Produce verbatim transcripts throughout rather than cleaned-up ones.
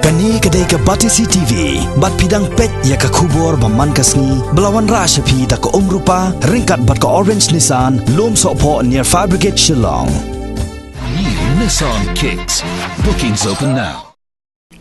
Kane ka dei ka Batesi T V, bad phi dang peit ïa ka khubor ba man ka sngi, ba la wanrah sha phi da ka Umrupa, ryngkat bad ka Orange Nissan, Lumsohphoh near Fire Brigade Shillong. New Nissan Kicks. Bookings open now.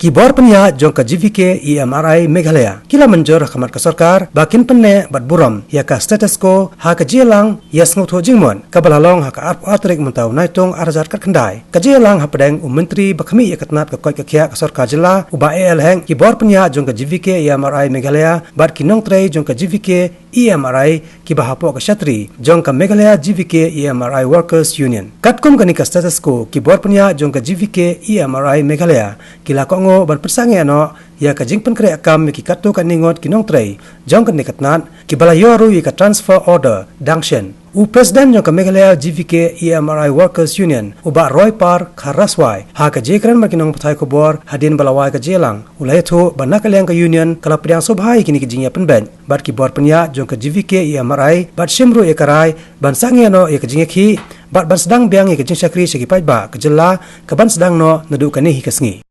Ki bor pynïaid jong ka G V K E M R I Meghalaya ki la mynjur ha khmat ka sorkar ba kin pynneh bad burom ïa ka status quo ha ka jingïalang ïa sngewthuh jingmut kaba la long ha ka arphew ar tarik mynta u Naitung ar hajar khatkhyndai. Ka jingïalang hapdeng u Myntri ba khmih ïa ka tnat ka koit ka khiah ka sorkar jylla u Bah A L Hek, ki bor pynïaid jong ka G V K E M R I Meghalaya bad ki nongtrei jong ka G V K E M R I kiba hapoh ka shatri jong ka Meghalaya G V K E M R I Workers Union. Katkum kane ka status quo, ki bor pynïaid jong ka G V K E M R I Meghalaya ki la kohnguh ban pynsangeh noh ïa ka jingpynkhreh kam ïa ki katto katne ngut ki nongtrei jong kane ka tnat kiba la ïoh ruh ïa ka transfer order dang shen. U President jong ka Meghalaya G V K E M R I Workers Union u Bah Roypar Kharaswai ha ka jingkren bad ki nongpathai khubor hadien ba la wai ka jingïalang u la ïathuh ba na ka liang ka Union ka la pdiang sngewbha ïa kine ki jingïapynbeit bad ki bor pynïaid jong ka G V K E M R I bad shim ruh ïa ka rai ban sangeh noh ïa ka jingïakhih bad ban sdang biang ïa ka jingshakri sha ki paidbah ka jylla kaban sdang noh naduh kane hi ka sngi.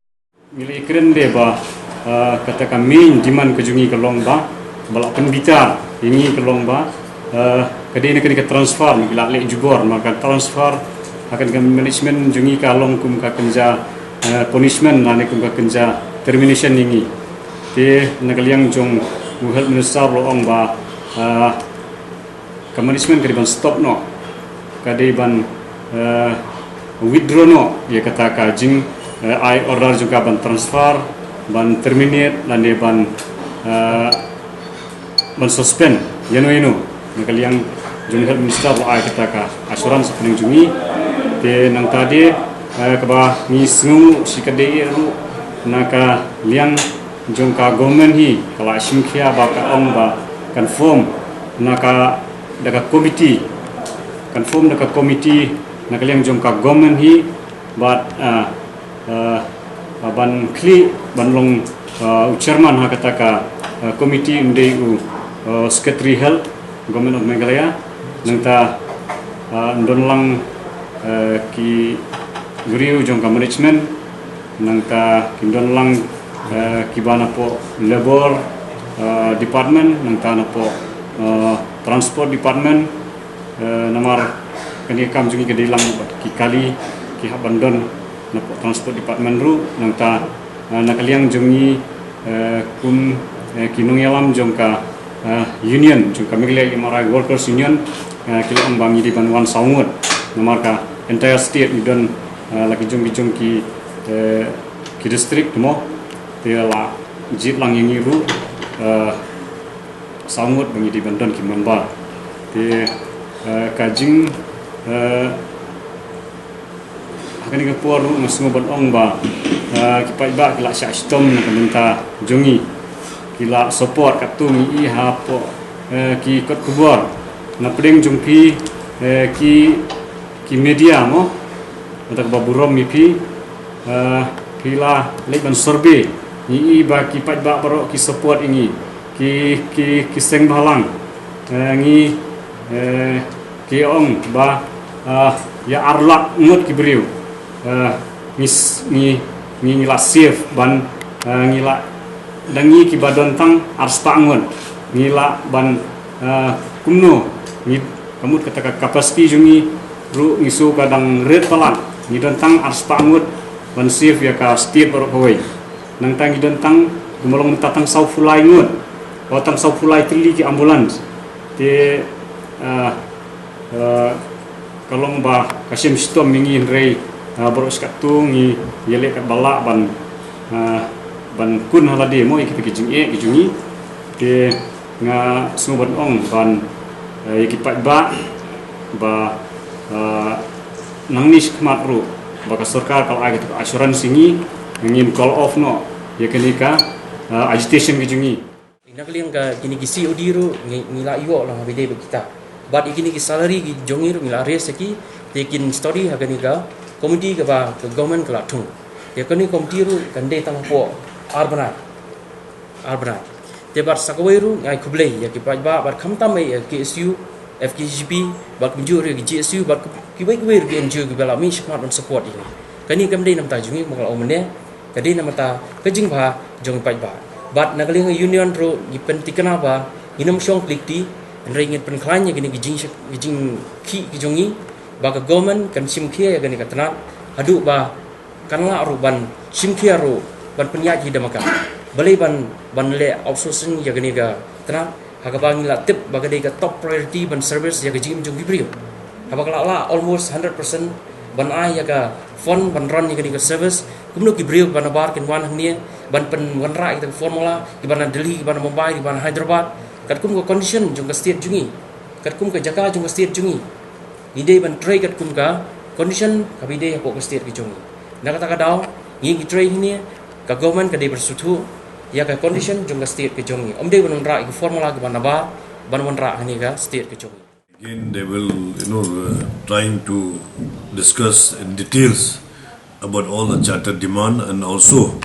Ngi la ïakren de ba, ah, kata ka main demand ka jong ngi ka long ba, ba la pynbitar ïa ngi ka long ba, ah, ka dei na kane ka transfer, ngi la leh jubor namar ka transfer ha kane ka management jong ngi ka long kum ka kynja, eh, punishment lane kum ka kynja termination ïa ngi. Te na ka liang jong u Health Minister u la ong ba, ah, ka management ka dei ban stop noh, ka dei ban, eh, withdraw noh ïa kata ka jing, eh, ai order jong ka ban transfer, ban terminate lane ban, eh, ban suspend ïano ïano. Na ka liang jong u Health Minister u la ai kata ka assurance hapdeng jong ngi. Te nangta de, eh, kaba ngi sngew shi katdei ruh na ka liang jong ka government hi ka la shim khia ba ka ong ba kan form na ka, da ka committee, kan form da ka committee na ka liang jong ka government hi bad, ah, ah, ah, ban khlieh ban long, ah, u chairman ha kata ka, ah, committee un dei u, ah, Secretary Health, Government of Meghalaya. Nangta, ah, un don lang, ah, ki briew jong ka management, nangta kin don lang, eh, kiba napoh Labour, eh, Department, nangta napoh, eh, Transport Department, eh, namar kane ka kam jong ngi ka dei lang bad ki kali ki hap ban don napoh Transport Department ruh, nangta, eh, na ka liang jong ngi, eh, kum, eh, ki nongïalam jong ka, eh, union, jong ka Meghalaya E M R I Workers Union, eh, ki la ong ba ngi dei ban wan saw ngut. Namar ka entire state ngi don, eh, la ki jong ki jong ki, eh, ki district mo. Te la jied lang ïa ngi ruh, eh, saw ngut ba ngi dei ban don ki member. Te, eh, ka jing, eh, ha kane ka por ruh nga sngew ban ong ba, eh, ki paidbah ki la shah shitom na ka bynta jong ngi. Ki la support katto ngi i hapoh, eh, ki kot khubor. Na pdeng jong phi, eh, ki, ki media mo. Kata kaba burom ïa phi, eh, phi la leit ban survey. Ngi i ba ki paidbah baroh ki support ïa ngi. Ki, ki, ki seng bhalang. Eh, ngi, eh, ki ong ba, ah, ïa ar lak ngut ki briew, ah, ngi s-, ngi, ngi, ngi la save ban, ah, ngi la, da ngi kiba don tang ar spah ngut, ngi la ban, ah, kumno, ngi, ka mut kata ka capacity jong ngi ruh ngi sngew ka dang rit palat, ngi don tang ar spah ngut ban save ïa ka state baroh kawei. Nangta ngi don tang, kumba long mynta tang sawphew lai ngut, o tang sawphew lai tylli ki ambulance. Te, ah, eh, ka long ba ka shem shitom ïa ngi hynrei, eh, baroh shi katto ngi ïaleh katba lah ban, eh, ban kun ha lade mo ïa kita ki jingeh ki jong ngi. Te nga sngew ban ong ban, eh, ïa ki paidbah ba, eh, nangne shakhmat ruh ba ka sorkar ka la ai kata ka assurance ïa ngi, ngin call off noh ïa kane ka, eh, agitation ki jong ngi. Na ka liang ka kine ki C O D ruh ngi, ngi la ïoh lang ha ba ïadei bad kita. Bad ïa kine ki salary ki jong ngi ruh ngi la raise ïa ki, te kin study ha kane ka committee kaba ka government ka la thung. Te kane ka committee ruh kan dei tang hapoh ar bnai. Ar bnai. Te bad sa kawei ruh ngi ai khublei ïa ki paidbah bad khamtam ïa K S U, F K J P, bad kumjuh ruh ïa ki G S U, bad ki, kiwei kiwei ruh ki N G O kiba la mih shakhmat ban support ïa ngi. Kane kam dei na bynta jong ngi, kumba nga la ong mynne. Ka dei namar ka jingbha jong i paidbah. Bad na ka liang ka union ruh ngi pyntikna ba ngin ym shong plie kti, hynrei ngin pynkhlaiñ ïa kine ki jing, ki jingkhih ki jong ngi, ba ka government kan shim khia ïa kane ka tnat, haduh ba kan lah ruh ban shim khia ruh ban pynïaid hi da ma ka. Balei ban, ban leh outsourcing ïa kane ka tnat, ha kaba ngi la tip ba ka dei ka top priority ban service ïa ka jingim jong ki briew. Haba ka la lah almost hundred percent ban ai ïa ka fund ban run ïa kane ka service, kumno ki briew ba nabar kin wan hangne ban pynwanrah ïa ka formula, kiba na Delhi, kiba na Mumbai, kiba na Hyderabad, katkum ka condition jong ka state jong ngi, katkum ka jaka jong ka state jong ngi. Ngi dei ban trei katkum ka condition kaba dei hapoh ka state ka jong ngi. Na kata ka daw, ngi ngi trei hangne, ka government ka dei ban sngewthuh ïa ka condition jong ka state ka jong ngi. Ym dei ban wanrah ïa ka formula kiba nabar ban wanrah hangne ka state ka jong ngi. Again, they will, you know, uh, trying to discuss in details about all the charter demand and also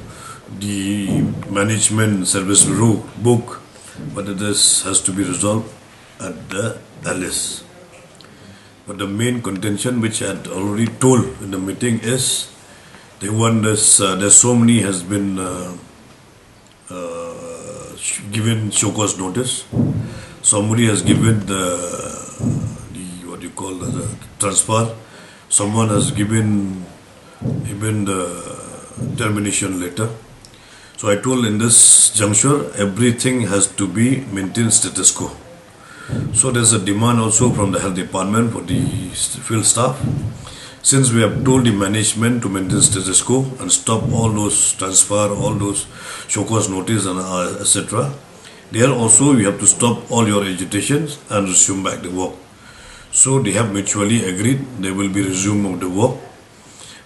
the management service rule book, but this has to be resolved at the earliest. But the main contention, which I had already told in the meeting, is they want this. Uh, there's so many has been uh, uh, sh- given show cause notice. Somebody has given the, the what you call the transfer. Someone has given even the termination letter. So I told in this juncture, everything has to be maintained status quo. So there's a demand also from the health department for the st- field staff. Since we have told the management to maintain status quo and stop all those transfer, all those show cause notice and uh, et cetera. There also you have to stop all your agitations and resume back the work. So they have mutually agreed they will be resume of the work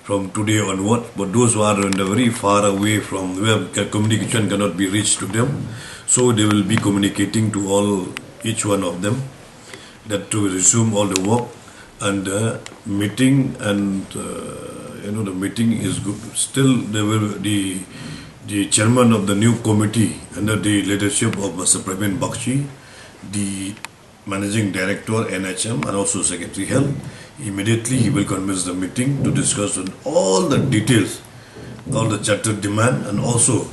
from today onward. But those who are in the very far away from where ca- communication cannot be reached to them, so they will be communicating to all each one of them that to resume all the work and uh, meeting and uh, you know the meeting is good. Still, there will the the chairman of the new committee under the leadership of Mister Praveen Bakshi, the managing director N H M and also secretary health. Immediately he will convince the meeting to discuss on all the details, all the charter demand and also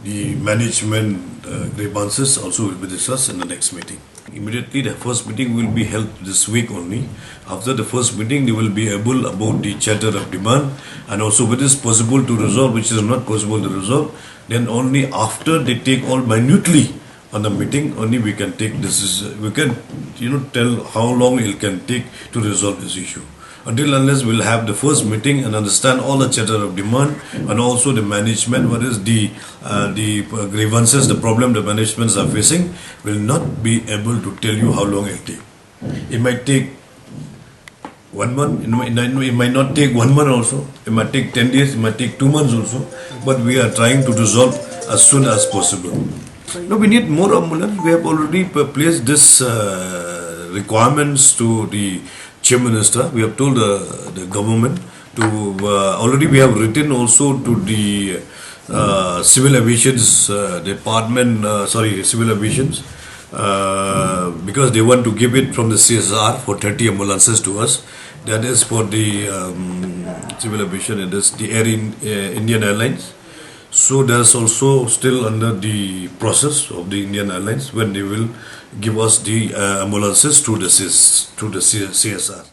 the management uh, grievances also will be discussed in the next meeting. Immediately the first meeting will be held this week only. After the first meeting they will be able about the charter of demand and also what is possible to resolve, which is not possible to resolve. Then only after they take all minutely on the meeting only we can take this is we can you know tell how long it can take to resolve this issue. Until unless we'll have the first meeting and understand all the charter of demand and also the management, what is the uh, the grievances, the problem the managements are facing, will not be able to tell you how long it take. It might take one month, it might, it might not take one month also, it might take ten days, it might take two months also, but we are trying to resolve as soon as possible. No, we need more ambulance. We have already p- placed this uh, requirements to the Chief Minister. We have told the, the government to uh, already we have written also to the uh, civil aviations uh, department, uh, sorry, civil aviations, uh, because they want to give it from the C S R for thirty ambulances to us. That is for the um, civil aviation, it is the Air in, uh, Indian Airlines. So that's also still under the process of the Indian Airlines when they will give us the uh, ambulances through the C S, through the C- C S R.